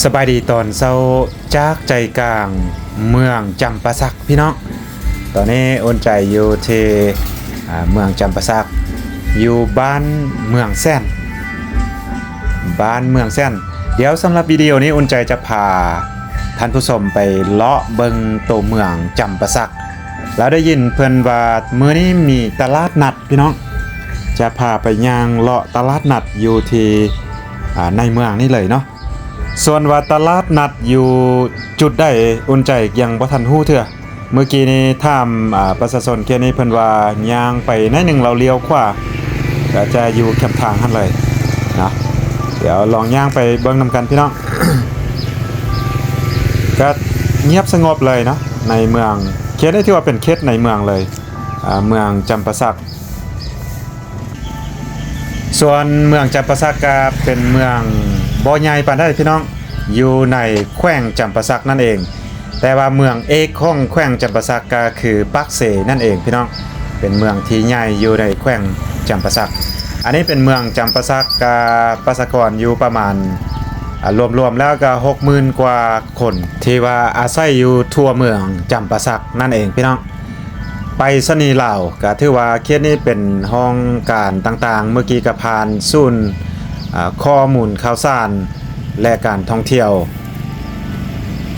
ສະບາຍດີຕອນເຊົ້າຈາກໃຈກາງເມືອງຈຳປາສັກພີ່ນ້ອງ. ຕອນນີ້ອຸ່ນໃຈຢູ່ທີ່ ອາ ເມືອງຈຳປາສັກ ຢູ່ບ້ານເມືອງແສນ ບ້ານເມືອງແສນ. ດຽວສຳລັບວິດີໂອນີ້ອຸ່ນໃຈຈະພາທ່ານຜູ້ຊົມໄປເລາະເບິ່ງໂຕເມືອງຈຳປາສັກ ແລ້ວໄດ້ຍິນເພິ່ນວ່າມື້ນີ້ມີຕະຫຼາດນັດພີ່ນ້ອງ. ຈະພາໄປຍ່າງເລາະຕະຫຼາດນັດຢູ່ທີ່ ອາ ໃນເມືອງນີ້ເລີຍເນາະ. ສ່ວນວ່າຕະຫຼາດນັດຢູ່ຈຸດໃດ ອຸ່ນໃຈຍັງບໍ່ທັນຮູ້ເທື່ອ. ມື້ກີ້ນີ້ຖາມ ອາ ປະຊາຊົນເຂດນີ້ ເພິ່ນວ່າຍ່າງໄປໜ້ອຍໜຶ່ງແລ້ວລ້ຽວຂວາ ກໍຈະຢູ່ແຄມທາງຫັ້ນເລີຍເນາະ. ດຽວລອງຍ່າງໄປເບິ່ງນຳກັນພີ່ນ້ອງ. ກໍງຽບສະຫງົບເລີຍເນາະ ໃນເມືອງ ເຂດນີ້ຖືວ່າເປັນເຂດໃນເມືອງເລີຍ ອາ ເມືອງຈຳປາສັກ. ສ່ວນເມືອງຈຳປາສັກກະເປັນເມືອງບໍ່ໃຫຍ່ປານໃດພີ່ນ້ອງ ຢູ່ໃນແຂວງຈຳປາສັກນັ້ນເອງ. ແຕ່ວ່າເມືອງເອກຂອງແຂວງຈຳປາສັກກະຄືປາກເຊນັ້ນເອງພີ່ນ້ອງ ເປັນເມືອງທີ່ໃຫຍ່ຢູ່ໃນແຂວງຈຳປາສັກ. ອັນນີ້ເປັນເມືອງຈຳປາສັກ ກະປະຊາກອນຢູ່ປະມານ ອາ ລວມໆແລ້ວກະຫົກໝື່ນກວ່າຄົນ ທີ່ວ່າອາໄສຢູ່ທົ່ວເມືອງຈຳປາສັກນັ້ນເອງພີ່ນ້ອງ. ໄປສະນີລາວ ກະຖືວ່າເຂດນີ້ເປັນຫ້ອງການຕ່າງໆ ເມື່ອກີ້ກະຜ່ານສູນ ອາ ຂໍ້ມູນຂ່າວສານ ແລະ ການທ່ອງທ່ຽວ.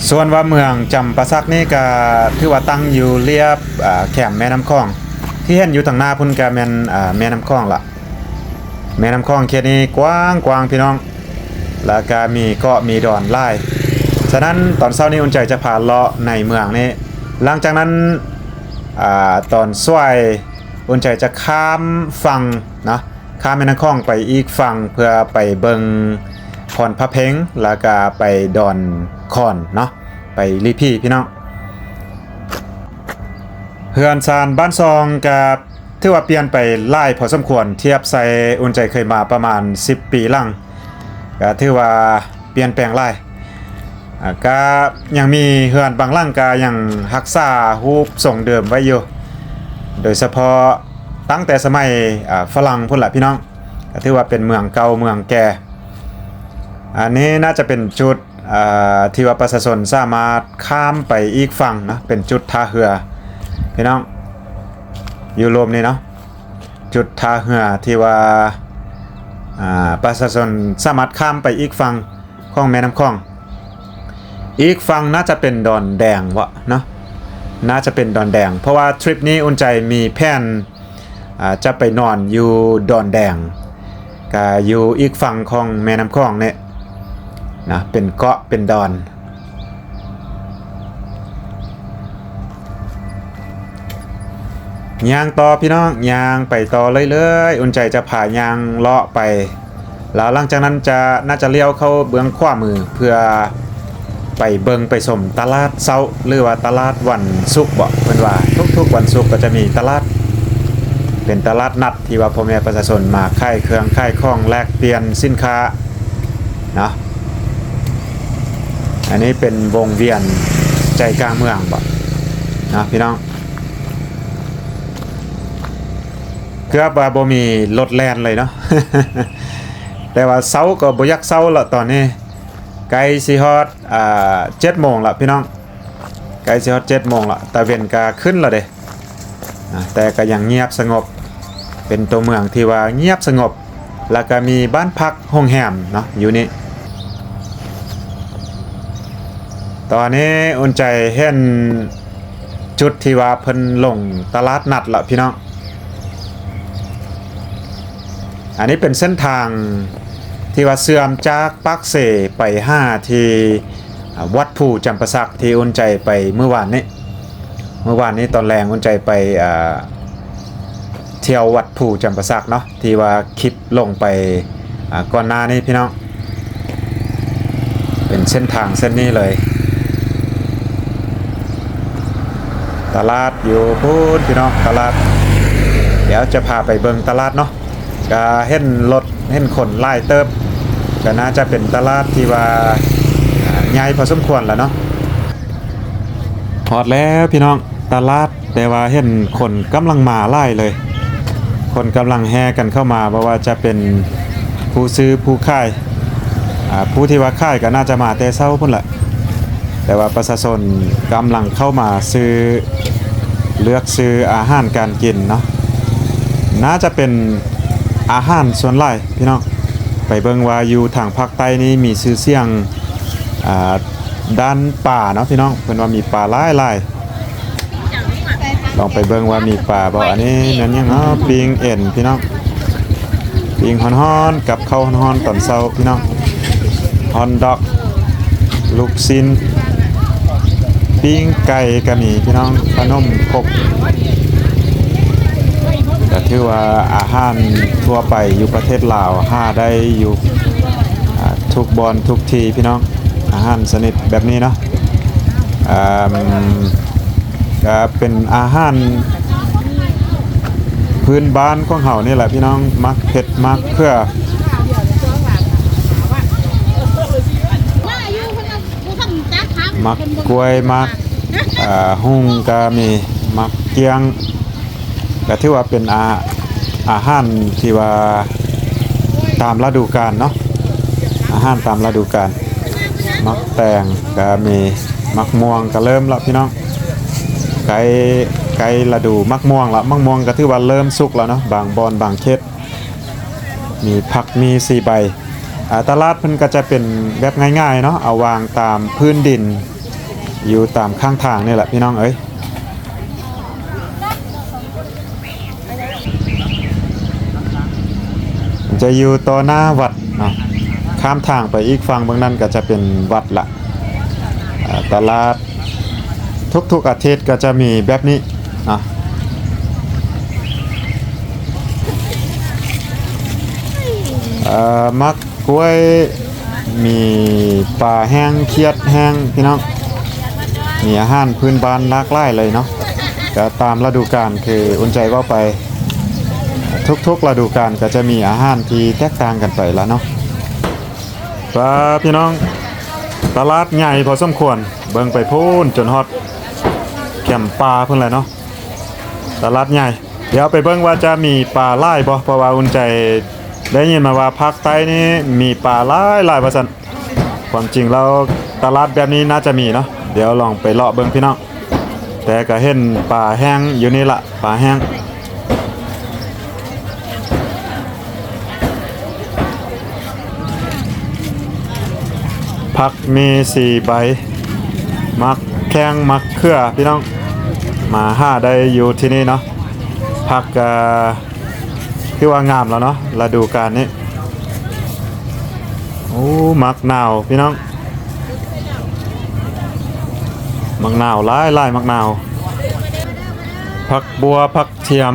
ສ່ວນວ່າເມືອງຈຳປາສັກນີ້ກະຖືວ່າຕັ້ງຢູ່ລຽບ ອາ ແຄມແມ່ນ້ຳຂອງ ທີ່ເຫັນຢູ່ທາງໜ້າພຸ້ນກະແມ່ນ ອາ ແມ່ນ້ຳຂອງລະ ແມ່ນ້ຳຂອງເຂດນີ້ກວ້າງໆ ພີ່ນ້ອງ ແລ້ວກະມີເກາະມີດອນຫຼາຍ. ສະນັ້ນຕອນເຊົ້ານີ້ອຸ່ນໃຈຈະພາເລາະໃນເມືອງນີ້ ຫຼັງຈາກນັ້ນ ອາ ຕອນສວາຍອຸ່ນໃຈຈະຂ້າມຝັ່ງເນາະ ຂ້າມແມ່ນ້ຳຂອງໄປອີກຝັ່ງ ເພື່ອໄປເບິ່ງພອນພະເພັງ ແລ້ວກະໄປດອນຂອນເນາະ ໄປລີພີພີ່ນ້ອງ. ເຮືອນຊານບ້ານຊ່ອງກະ ຖືວ່າປ່ຽນໄປຫຼາຍພໍສົມຄວນ ທຽບໃສ່ອຸ່ນໃຈເຄີຍມາປະມານສິບປີຫຼັງ ກະຖືວ່າປ່ຽນແປງຫຼາຍ. ອາ ກະຍັງມີເຮືອນບາງຫຼັງກະຍັງຮັກສາຮູບຊົງເດີມໄວ້ຢູ່ ໂດຍສະເພາະຕັ້ງແຕ່ສະໄໝ ອາ ຝຣັ່ງພຸ້ນລະພີ່ນ້ອງ. ກະຖືວ່າເປັນເມືອງເກົ່າເມືອງແກ່. ອັນນີ້ໜ້າຈະເປັນຈຸດ ເອີ ທີ່ວ່າປະຊາຊົນສາມາດຂ້າມໄປອີກຝັ່ງເນາະ ເປັນຈຸດທ່າເຮືອພີ່ນ້ອງ ຢູ່ລຸ່ມນີ້ເນາະ ຈຸດທ່າເຮືອທີ່ວ່າ ອາ ປະຊາຊົນສາມາດຂ້າມໄປອີກຝັ່ງຂອງແມ່ນ້ຳຂອງ. ອີກຝັ່ງໜ້າຈະເປັນດອນແດງເນາະ ໜ້າຈະເປັນດອນແດງ ເພາະວ່າທຣິບນີ້ອຸ່ນໃຈມີແຜນ ອາ ຈະໄປນອນຢູ່ດອນແດງ ກະຢູ່ອີກຝັ່ງຂອງແມ່ນ້ຳຂອງນີ້ນະ ເປັນເກາະເປັນດອນ. ຍ່າງຕໍ່ພີ່ນ້ອງ ຍ່າງໄປຕໍ່ເລື້ອຍໆ ອຸ່ນໃຈຈະພາຍ່າງເລາະໄປ ແລ້ວຫຼັງຈາກນັ້ນຈະ ໜ້າຈະລ້ຽວເຂົ້າເບື້ອງຂວາມື ເພື່ອໄປເບິ່ງໄປຊົມຕະຫຼາດເຊົ້າ ຫຼືວ່າຕະຫຼາດວັນສຸກເບາະ ເພິ່ນວ່າທຸກໆວັນສຸກກໍຈະມີຕະຫຼາດ ເປັນຕະຫຼາດນັດທີ່ວ່າພໍ່ແມ່ປະຊາຊົນມາຂາຍເຄື່ອງຂາຍຂອງ ແລກປ່ຽນສິນຄ້າເນາະ. ອັນນີ້ເປັນວົງວຽນໃຈກາງເມືອງເບາະເນາະ ພີ່ນ້ອງ. ເກືອບວ່າບໍ່ມີລົດແລ່ນເລີຍເນາະ ແຕ່ວ່າເຊົາກໍບໍ່ຢາກເຊົາລະ ຕອນນີ້ໃກ້ຊິຮອດ ອາ ເຈັດໂມງລະພີ່ນ້ອງ ໃກ້ຊິຮອດເຈັດໂມງລະ ຕາເວັນກະຂຶ້ນລະເດ້ ນະ ແຕ່ກະຍັງງຽບສະຫງົບ ເປັນໂຕເມືອງທີ່ວ່າງຽບສະຫງົບ ແລ້ວກະມີບ້ານພັກໂຮງແຮມເນາະ ຢູ່ນີ້. ຕອນນີ້ອຸ່ນໃຈເຫັນຈຸດທີ່ວ່າເພິ່ນລົງຕະຫຼາດນັດລະພີ່ນ້ອງ. ອັນນີ້ເປັນເສັ້ນທາງທີ່ວ່າເຊື່ອມຈາກປາກເຊໄປຫາທີ່ ອາ ວັດພູຈຳປາສັກ ທີ່ອຸ່ນໃຈໄປມື້ວານນີ້. ມື້ວານນີ້ຕອນແລງອຸ່ນໃຈໄປ ອາ ທ່ຽວວັດພູຈຳປາສັກເນາະ ທີ່ວ່າຄລິບລົງໄປ ອາ ກ່ອນໜ້ານີ້ພີ່ນ້ອງ. ເປັນເສັ້ນທາງເສັ້ນນີ້ເລີຍ ຕະຫຼາດຢູ່ພຸ້ນພີ່ນ້ອງ ຕະຫຼາດ. ດຽວຈະພາໄປເບິ່ງຕະຫຼາດເນາະ ກະເຫັນລົດເຫັນຄົນຫຼາຍເຕີບ ກະໜ້າຈະເປັນຕະຫຼາດທີ່ວ່າ ອາ ໃຫຍ່ພໍສົມຄວນລະເນາະ. ຮອດແລ້ວພີ່ນ້ອງ ຕະຫຼາດ ແຕ່ວ່າເຫັນຄົນກຳລັງມາຫຼາຍເລີຍ ຄົນກຳລັງແຫ່ກັນເຂົ້າມາ ບໍ່ວ່າຈະເປັນຜູ້ຊື້ຜູ້ຂາຍ ອ່າ ຜູ້ທີ່ວ່າຂາຍກໍໜ້າຈະມາແຕ່ເຊົ້າພຸ້ນລະ ແຕ່ວ່າປະຊາຊົນກຳລັງເຂົ້າມາຊື້ ເລືອກຊື້ອາຫານການກິນເນາະ. ໜ້າຈະເປັນອາຫານສ່ວນຫຼາຍພີ່ນ້ອງ. ໄປເບິ່ງວ່າຢູ່ທາງພາກໃຕ້ນີ້ມີຊື່ສຽງ ອ່າ ດ້ານປາເນາະພີ່ນ້ອງ, ເພິ່ນວ່າມີປາຫຼາຍໆ. ລອງໄປເບິ່ງວ່າມີປາບໍ່. ອັນນີ້ແມ່ນຫຍັງເນາະ? ປີ້ງເອັນພີ່ນ້ອງ, ປີ້ງຮ້ອນໆ ກັບເຂົ້າຮ້ອນໆຕອນເຊົ້າພີ່ນ້ອງ, ຮອດດອກ ລູກຊີ້ນ ປີ້ງໄກ່ກໍມີພີ່ນ້ອງ, ຂະໜົມຄົກ ກໍຖືວ່າອາຫານທົ່ວໄປຢູ່ປະເທດລາວຫາໄດ້ຢູ່ ອ່າ ທຸກບ່ອນທຸກທີ່ພີ່ນ້ອງ, ອາຫານຊະນິດແບບນີ້ເນາະ. ອ່າ ກໍເປັນອາຫານພື້ນບ້ານຂອງເຮົານີ້ແຫຼະພີ່ນ້ອງ, ໝາກເຜັດ ໝາກເຂືອ ໝາກກ້ວຍ ໝາກ ອ່າ ຫຸ່ງກໍມີ, ໝາກກ້ຽງ ກໍຖືວ່າເປັນອາ ອາຫານທີ່ວ່າຕາມລະດູການເນາະ, ອາຫານຕາມລະດູການ. ໝາກແຕງກໍມີ, ໝາກມ່ວງກໍເລີ່ມລະພີ່ນ້ອງ, ໃກ້ ໃກ້ລະດູໝາກມ່ວງລະ, ໝາກມ່ວງກໍຖືວ່າເລີ່ມສຸກແລ້ວເນາະ, ບາງບ່ອນບາງເຂດ. ມີຜັກມີສີ່ໃບ. ອ່າ ຕະຫຼາດເພິ່ນກໍຈະເປັນແບບງ່າຍໆເນາະ, ເອົາວາງຕາມພື້ນດິນ ຢູ່ຕາມຂ້າງທາງນີ້ແຫຼະພີ່ນ້ອງເອີຍ. ຈະຢູ່ຕໍ່ໜ້າວັດເນາະ, ຂ້າມທາງໄປອີກຝັ່ງເບື້ອງນັ້ນກໍຈະເປັນວັດລະ. ອ່າ ຕະຫຼາດ ທຸກໆອາທິດກໍຈະມີແບບນີ້ເນາະ. ເອີ ໝາກກ້ວຍ ມີປາແຫ້ງ ຂຽດແຫ້ງພີ່ນ້ອງ, ມີອາຫານພື້ນບ້ານຫຼາກຫຼາຍເລີຍເນາະ. ກໍຕາມລະດູການ ຄືອຸ່ນໃຈເວົ້າໄປ ທຸກໆລະດູການກໍຈະມີອາຫານທີ່ແຕກຕ່າງກັນໄປລະເນາະ. ປາ ພີ່ນ້ອງ ຕະຫຼາດໃຫຍ່ພໍສົມຄວນ, ເບິ່ງໄປພຸ້ນຈົນຮອດແຄມປ່າພຸ້ນແຫຼະເນາະ, ຕະຫຼາດໃຫຍ່. ດຽວໄປເບິ່ງວ່າຈະມີປາຫຼາຍບໍ່, ເພາະວ່າອຸ່ນໃຈໄດ້ຍິນມາວ່າພາກໃຕ້ນີ້ມີປາຫຼາຍໆວ່າຊັ້ນ. ຄວາມຈິງແລ້ວຕະຫຼາດແບບນີ້ໜ້າຈະມີເນາະ, ດຽວລອງໄປເລາະເບິ່ງພີ່ນ້ອງ. ແຕ່ກໍເຫັນປາແຫ້ງຢູ່ນີ້ລະ, ປາແຫ້ງ. ຜັກມີສີ່ໃບ, ໝາກແຂ້ງ ໝາກເຂືອ ພີ່ນ້ອງ, ມາຫາໄດ້ຢູ່ທີ່ນີ້ເນາະ. ຜັກກໍຖືວ່າງາມແລ້ວເນາະ ລະດູການນີ້. ໂອ້ ໝາກນາວ ພີ່ນ້ອງ, ໝາກນາວຫຼາຍໆ ໝາກນາວ. ຜັກບົ່ວ ຜັກທຽມ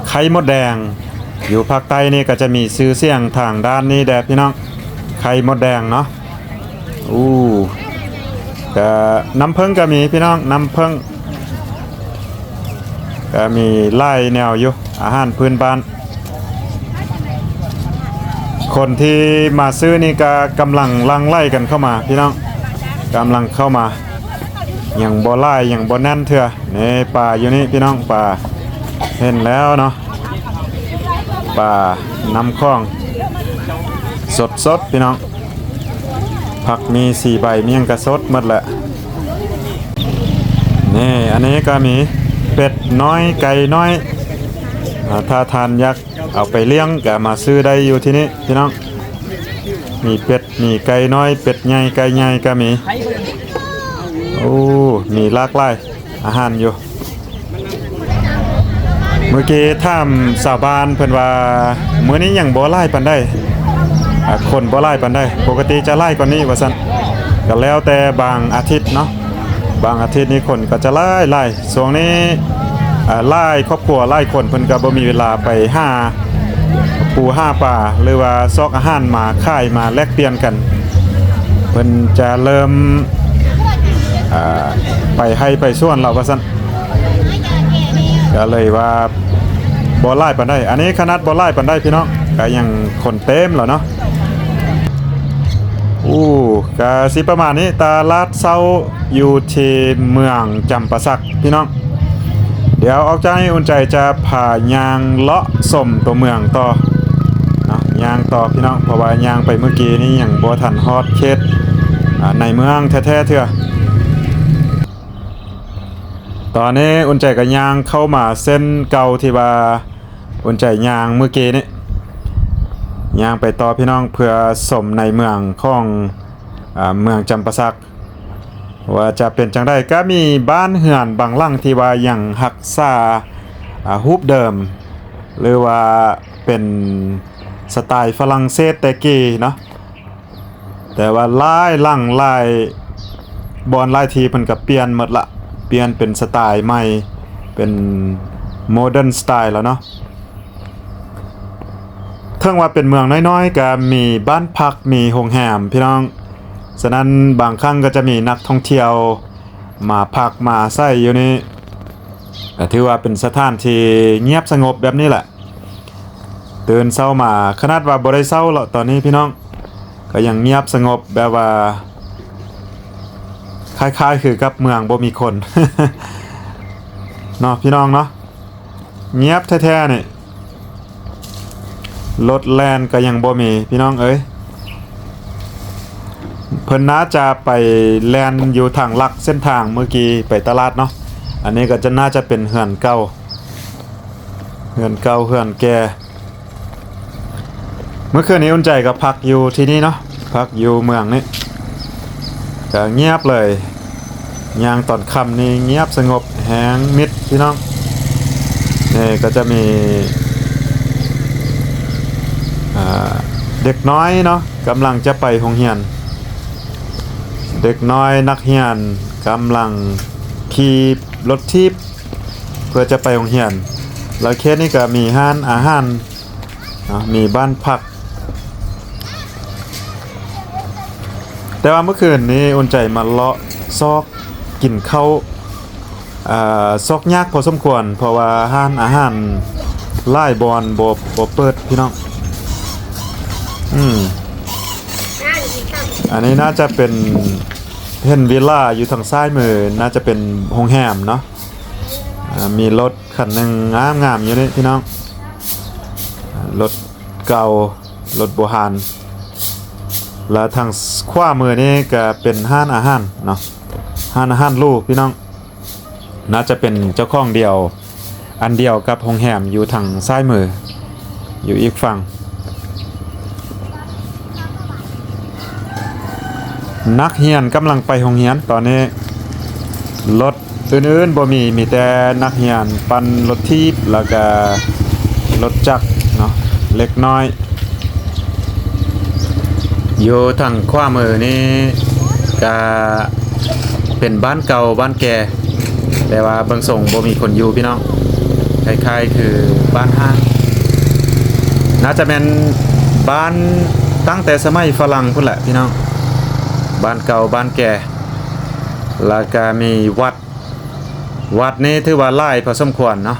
ໄຂ່ມົດແດງ. ຢູ່ພາກໃຕ້ນີ້ກໍຈະມີຊື່ສຽງທາງດ້ານນີ້ແດ່ພີ່ນ້ອງ, ໄຂ່ມົດແດງເນາະ. ໂອ້ ກະນ້ຳເຜິ້ງກໍມີພີ່ນ້ອງ, ນ້ຳເຜິ້ງ ກະມີຫຼາຍແນວຢູ່ ອາຫານພື້ນບ້ານ. ຄົນທີ່ມາຊື້ນີ້ກະກຳລັງຫຼັ່ງໄຫຼກັນເຂົ້າມາພີ່ນ້ອງ, ກຳລັງເຂົ້າມາ, ຍັງບໍ່ຫຼາຍ ຍັງບໍ່ແໜ້ນເທື່ອ. ນີ້ປາຢູ່ນີ້ພີ່ນ້ອງ, ປາເຫັນແລ້ວເນາະ, ປານ້ຳຂອງ ສົດໆ ພີ່ນ້ອງ. ຜັກມີສີ່ໃບ ມີຫຍັງກະສົດໝົດແຫຼະ. ນີ້ ອັນນີ້ກະມີເປັດນ້ອຍ ໄກ່ນ້ອຍ. ອາ ຖ້າທ່ານຢາກເອົາໄປລ້ຽງກະມາຊື້ໄດ້ຢູ່ທີ່ນີ້ພີ່ນ້ອງ. ມີເປັດ ມີໄກ່ນ້ອຍ ເປັດໃຫຍ່ ໄກ່ໃຫຍ່ກະມີ. ໂອ້ ມີຫຼາກຫຼາຍອາຫານຢູ່. ມື້ກີ້ຖາມຊາວບ້ານເພິ່ນວ່າ ມື້ນີ້ຍັງບໍ່ຫຼາຍປານໃດ, ອາ ຄົນບໍ່ຫຼາຍປານໃດ, ປົກກະຕິຈະຫຼາຍກວ່ານີ້ວ່າຊັ້ນ. ກໍແລ້ວແຕ່ບາງອາທິດເນາະ, ບາງອາທິດນີ້ຄົນກໍຈະຫຼາຍໆ. ຊ່ວງນີ້ ອາ ຫຼາຍຄອບຄົວຫຼາຍຄົນເພິ່ນກໍບໍ່ມີເວລາໄປຫາ ປູຫາປາ ຫຼືວ່າຊອກອາຫານມາຂາຍ ມາແລກປ່ຽນກັນ, ເພິ່ນຈະເລີ່ມ ອ່າ ໄປໄຮ່ໄປສວນແລ້ວວ່າຊັ້ນ. ກໍເລີຍວ່າບໍ່ຫຼາຍປານໃດ, ອັນນີ້ຂະໜາດບໍ່ຫຼາຍປານໃດພີ່ນ້ອງ, ກໍຍັງຄົນເຕັມແລ້ວເນາະ. ໂອ້ ກໍຊິປະມານນີ້ ຕະຫຼາດເຊົ້າຢູ່ທີ່ເມືອງຈຳປາສັກພີ່ນ້ອງ. ດຽວອອກຈາກນີ້ ອຸ່ນໃຈຈະພາຍ່າງເລາະຊົມຕົວເມືອງຕໍ່ເນາະ, ຍ່າງຕໍ່ພີ່ນ້ອງ ເພາະວ່າຍ່າງໄປມື້ກີ້ນີ້ຍັງບໍ່ທັນຮອດເຂດ ອາ ໃນເມືອງແທ້ໆເທື່ອ. ຕອນນີ້ອຸ່ນໃຈກໍຍ່າງເຂົ້າມາເສັ້ນເກົ່າທີ່ວ່າອຸ່ນໃຈຍ່າງມື້ກີ້ນີ້ ຍ່າງໄປຕໍ່ພີ່ນ້ອງ ເພື່ອຊົມໃນເມືອງຂອງ ອາ ເມືອງຈຳປາສັກ ວ່າຈະເປັນຈັ່ງໃດ. ກໍມີບ້ານເຮືອນບາງຫຼັງທີ່ວ່າຍັງຮັກສາ ອາ ຮູບເດີມ ຫຼືວ່າເປັນສະໄຕຝຣັ່ງເສດແຕ່ກີ້ເນາະ. ແຕ່ວ່າຫຼາຍຫຼັງ ຫຼາຍບ່ອນ ຫຼາຍທີ່ເພິ່ນກໍປ່ຽນໝົດລະ, ປ່ຽນເປັນສະໄຕໃໝ່ ເປັນ modern style ແລ້ວເນາະ. ເຖິງວ່າເປັນເມືອງນ້ອຍໆ ກໍມີບ້ານພັກ ມີໂຮງແຮມພີ່ນ້ອງ. ສະນັ້ນບາງຄັ້ງກໍຈະມີນັກທ່ອງທ່ຽວມາພັກມາອາໄສຢູ່ນີ້ ກໍຖືວ່າເປັນສະຖານທີ່ງຽບສະຫງົບແບບນີ້ແຫຼະ. ຕື່ນເຊົ້າມາ ຂະໜາດວ່າບໍ່ໄດ້ເຊົ້າແລ້ວຕອນນີ້ພີ່ນ້ອງ ກໍຍັງງຽບສະຫງົບ ແບບວ່າຄ້າຍໆຄືກັບເມືອງບໍ່ມີຄົນເນາະ ພີ່ນ້ອງເນາະ. ງຽບແທ້ໆນີ້ ລົດແລ່ນກໍຍັງບໍ່ມີພີ່ນ້ອງເອີຍ. ເພິ່ນໜ້າຈະໄປແລ່ນຢູ່ທາງຫຼັກເສັ້ນທາງ ເມື່ອກີ້ໄປຕະຫຼາດເນາະ. ອັນນີ້ກໍຈະ ໜ້າຈະເປັນເຮືອນເກົ່າ ເຮືອນເກົ່າເຮືອນແກ່. ເມື່ອຄືນນີ້ອຸ່ນໃຈກໍພັກຢູ່ທີ່ນີ້ເນາະ ພັກຢູ່ເມືອງນີ້ ກໍງຽບເລີຍ. ຍ່າງຕອນຄ່ຳນີ້ງຽບສະຫງົບແຮງມິດພີ່ນ້ອງ. ນີ້ກໍຈະມີ ອາ ເດັກນ້ອຍເນາະ ກຳລັງຈະໄປໂຮງຮຽນ. ເດັກນ້ອຍນັກຮຽນກຳລັງຂີ່ລົດຖີບ ເພື່ອຈະໄປໂຮງຮຽນ. ແລ້ວເຂດນີ້ກໍມີຮ້ານອາຫານເນາະ ມີບ້ານພັກ. ແຕ່ວ່າເມື່ອຄືນນີ້ອຸ່ນໃຈມາເລາະຊອກກິນເຂົ້າ ອາ ຊອກຍາກພໍສົມຄວນ ເພາະວ່າຮ້ານອາຫານຫຼາຍບ່ອນບໍ່ ບໍ່ເປີດພີ່ນ້ອງ. ອືມ ອັນນີ້ໜ້າຈະເປັນ ເຫັນວິລາຢູ່ທາງຊ້າຍມື ໜ້າຈະເປັນໂຮງແຮມເນາະ. ອາ ມີລົດຄັນໜຶ່ງງາມໆຢູ່ນີ້ພີ່ນ້ອງ ລົດເກົ່າ ລົດບູຮານ. ແລະທາງຂວາມືນີ້ກະເປັນຮ້ານອາຫານເນາະ ຮ້ານອາຫານຫຼູພີ່ນ້ອງ. ໜ້າຈະເປັນເຈົ້າຂອງດຽວ ອັນດຽວກັບໂຮງແຮມຢູ່ທາງຊ້າຍມື ຢູ່ອີກຝັ່ງ. ນັກຮຽນກຳລັງໄປໂຮງຮຽນຕອນນີ້ ລົດອື່ນໆບໍ່ມີ ມີແຕ່ນັກຮຽນປັ່ນລົດຖີບ ແລ້ວກະລົດຈັກເນາະ ເລັກນ້ອຍ. ຢູ່ທາງຂວາມືນີ້ກະເປັນບ້ານເກົ່າບ້ານແກ່ ແຕ່ວ່າເບິ່ງຊົງບໍ່ມີຄົນຢູ່ພີ່ນ້ອງ ຄ້າຍໆຄືບ້ານຮ້າງ. ໜ້າຈະແມ່ນບ້ານຕັ້ງແຕ່ສະໄໝຝຣັ່ງພຸ້ນແຫຼະພີ່ນ້ອງ ບ້ານເກົ່າບ້ານແກ່. ແລ້ວກະມີວັດ ວັດນີ້ຖືວ່າຫຼາຍພໍສົມຄວນເນາະ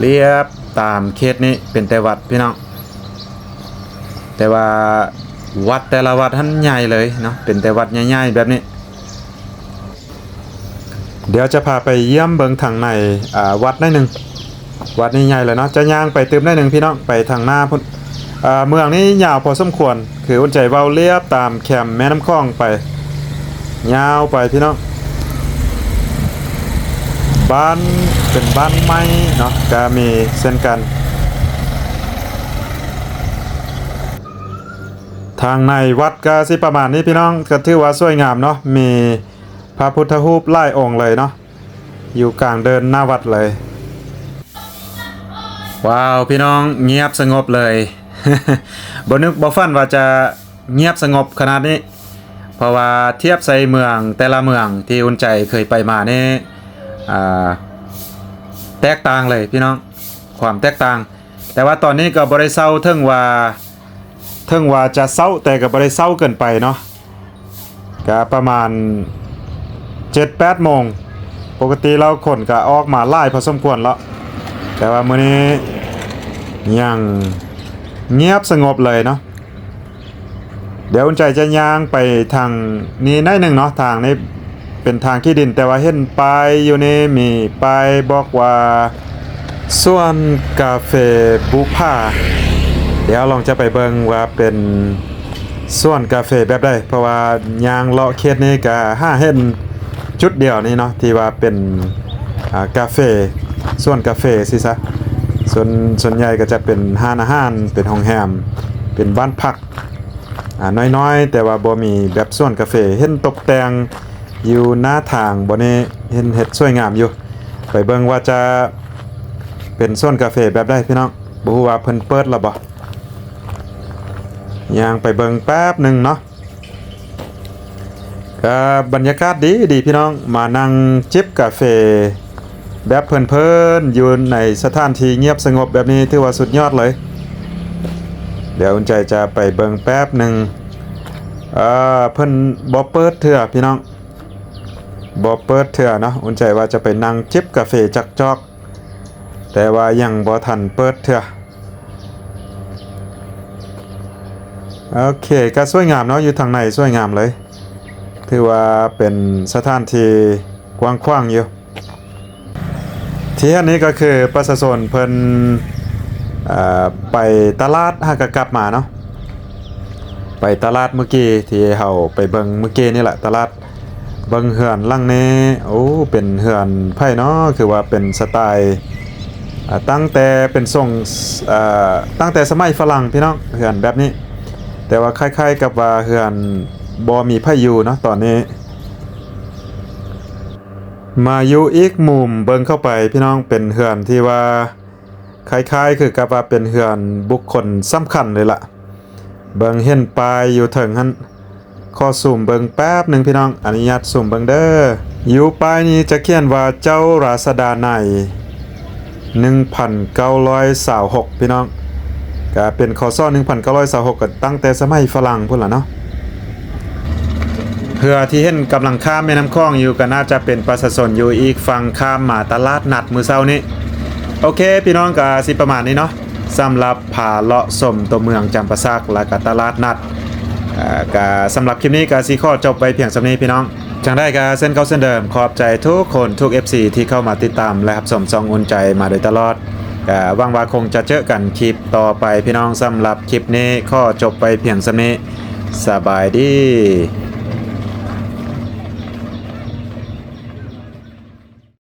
ລຽບຕາມເຂດນີ້ເປັນແຕ່ວັດພີ່ນ້ອງ. ແຕ່ວ່າວັດແຕ່ລະວັດຫັ້ນໃຫຍ່ເລີຍເນາະ ເປັນແຕ່ວັດໃຫຍ່ໆແບບນີ້. ດຽວຈະພາໄປຢ້ຽມເບິ່ງທາງໃນ ອາ ວັດໜ້ອຍໜຶ່ງ. ວັດນີ້ໃຫຍ່ເລີຍເນາະ ຈະຍ່າງໄປຕື່ມໜ້ອຍໜຶ່ງພີ່ນ້ອງ ໄປທາງໜ້າພຸ້ນ. ອາ ເມືອງນີ້ຍາວພໍສົມຄວນ ຄືອຸ່ນໃຈເວົ້າລຽບຕາມແຄມແມ່ນ້ຳຂອງໄປ ຍາວໄປພີ່ນ້ອງ. ບ້ານເປັນບ້ານໄມ້ເນາະ ກະມີເຊັ່ນກັນ. ທາງໃນວັດກະຊິປະມານນີ້ພີ່ນ້ອງ ກະຖືວ່າສວຍງາມເນາະ ມີພະພຸດທະຮູບຫຼາຍອົງເລີຍເນາະ ຢູ່ກາງເດີ່ນໜ້າວັດເລີຍ. ວ້າວ ພີ່ນ້ອງ ງຽບສະຫງົບເລີຍ ບໍ່ນຶກບໍ່ຝັນວ່າຈະງຽບສະຫງົບຂະໜາດນີ້ ເພາະວ່າທຽບໃສ່ເມືອງແຕ່ລະເມືອງທີ່ອຸ່ນໃຈເຄີຍໄປມານີ້ ອາ ແຕກຕ່າງເລີຍພີ່ນ້ອງ ຄວາມແຕກຕ່າງ. ແຕ່ວ່າຕອນນີ້ກໍບໍ່ໄດ້ເຊົາ ເຖິງວ່າ ເຖິງວ່າຈະເຊົ້າ ແຕ່ກໍບໍ່ໄດ້ເຊົ້າເກີນໄປເນາະ ກະປະມານເຈັດແປດໂມງ. ປົກກະຕິແລ້ວຄົນກະອອກມາຫຼາຍພໍສົມຄວນແລ້ວ ແຕ່ວ່າມື້ນີ້ຍັງງຽບສະຫງົບເລີຍເນາະ. ດຽວອຸ່ນໃຈຈະຍ່າງໄປທາງນີ້ໜ້ອຍໜຶ່ງເນາະ ທາງນີ້ເປັນທາງຂີ້ດິນ ແຕ່ວ່າເຫັນປ້າຍຢູ່ນີ້ ມີປ້າຍບອກວ່າ ສວນກາເຟບຸພາ ດຽວລອງຈະໄປເບິ່ງວ່າເປັນສວນກາເຟແບບໃດ ເພາະວ່າຍ່າງເລາະເຂດນີ້ກະຫາເຫັນຈຸດດຽວນີ້ເນາະ ທີ່ວ່າເປັນ ອ່າ ກາເຟ ສວນກາເຟຊີ້ຊະ. ສ່ວນ ສ່ວນໃຫຍ່ກໍຈະເປັນຮ້ານອາຫານ ເປັນໂຮງແຮມ ເປັນບ້ານພັກ ອ່າ ນ້ອຍໆ ແຕ່ວ່າບໍ່ມີແບບສວນກາເຟ. ເຫັນຕົກແຕ່ງຢູ່ໜ້າທາງບ່ອນນີ້ ເຫັນເຮັດສວຍງາມຢູ່. ໄປເບິ່ງວ່າຈະເປັນສວນກາເຟແບບໃດພີ່ນ້ອງ. ບໍ່ຮູ້ວ່າເພິ່ນເປີດແລ້ວບໍ່. ຍ່າງໄປເບິ່ງແປັບໜຶ່ງເນາະ. ກໍບັນຍາກາດດີໆ ພີ່ນ້ອງ, ມານັ່ງຈິບກາເຟແບບເພີນໆ ຢູ່ໃນສະຖານທີ່ງຽບສະຫງົບແບບນີ້ ຖືວ່າສຸດຍອດເລີຍ. ດຽວອຸ່ນໃຈຈະໄປເບິ່ງແປັບໜຶ່ງ. ເອີ ເພິ່ນບໍ່ເປີດເທື່ອ ພີ່ນ້ອງ, ບໍ່ເປີດເທື່ອເນາະ. ອຸ່ນໃຈວ່າຈະໄປນັ່ງຈິບກາເຟຈອກໆ ແຕ່ວ່າຍັງບໍ່ທັນເປີດເທື່ອ. ໂອເຄ ກໍສວຍງາມເນາະ, ຢູ່ທາງໃນສວຍງາມເລີຍ. ຖືວ່າເປັນສະຖານທີ່ກວ້າງຂວາງຢູ່. ທີ່ເຫັນນີ້ກໍຄືປະຊາຊົນເພິ່ນ ເອີ ໄປຕະຫຼາດ ຫາກະກັບມາເນາະ, ໄປຕະຫຼາດມື້ກີ້ທີ່ເຮົາໄປເບິ່ງມື້ກີ້ນີ້ແຫຼະ ຕະຫຼາດ. ເບິ່ງເຮືອນຫຼັງນີ້ ໂອ້ ເປັນເຮືອນໃຜເນາະ? ຄືວ່າເປັນສະໄຕ ອ່າ ຕັ້ງແຕ່ເປັນຊົງ ອ່າ ຕັ້ງແຕ່ສະໄໝຝຣັ່ງ ພີ່ນ້ອງ, ເຮືອນແບບນີ້. ແຕ່ວ່າຄ້າຍໆກັບວ່າເຮືອນບໍ່ມີໃຜຢູ່ເນາະຕອນນີ້. ມາຢູ່ອີກມຸມເບິ່ງເຂົ້າໄປ ພີ່ນ້ອງ, ເປັນເຮືອນທີ່ວ່າຄ້າຍໆຄືກັບວ່າເປັນເຮືອນບຸກຄົນສຳຄັນເລີຍລະ. ເບິ່ງເຫັນປ້າຍຢູ່ເທິງຫັ້ນ. ຂໍຊູມເບິ່ງແປັບໜຶ່ງ ພີ່ນ້ອງ, ອະນຸຍາດຊູມເບິ່ງເດີ. ຢູ່ປ້າຍນີ້ຈະຂຽນວ່າເຈົ້າລາຊະດາໃນ ໜຶ່ງພັນເກົ້າຮ້ອຍຊາວຫົກ ພີ່ນ້ອງ, ກະເປັນ ຄ.ສ. ໜຶ່ງພັນເກົ້າຮ້ອຍຊາວຫົກ ກໍຕັ້ງແຕ່ສະໄໝຝຣັ່ງພຸ້ນລະເນາະ. ເຮືອທີ່ເຫັນກຳລັງຂ້າມແມ່ນ້ຳຂອງຢູ່ ກໍໜ້າຈະເປັນປະຊາຊົນຢູ່ອີກຝັ່ງ ຂ້າມມາຕະຫຼາດນັດມື້ເຊົ້ານີ້. ໂອເຄ ພີ່ນ້ອງ, ກໍຊິປະມານນີ້ເນາະ. ສຳລັບພາເລາະຊົມຕົວເມືອງຈຳປາສັກ ແລະກະຕະຫຼາດນັດ ເອີ ກະສຳລັບຄລິບນີ້ກະຊິຂໍຈົບໄວ້ພຽງສ່ຳນີ້ ພີ່ນ້ອງ. ຈັ່ງໃດກະເຊັ່ນເກົ່າເຊັ່ນເດີມ, ຂອບໃຈທຸກຄົນທຸກເອັຟຊີທີ່ເຂົ້າມາຕິດຕາມ ແລະຮັບຊົມຊ່ອງອຸ່ນໃຈມາໂດຍຕະຫຼອດ. ກະຫວັງວ່າຄົງຈະເຈີກັນຄລິບຕໍ່ໄປ ພີ່ນ້ອງ. ສຳລັບຄລິບນີ້ຂໍຈົບໄວ້ພຽງສ່ຳນີ້. ສະບາຍດີ.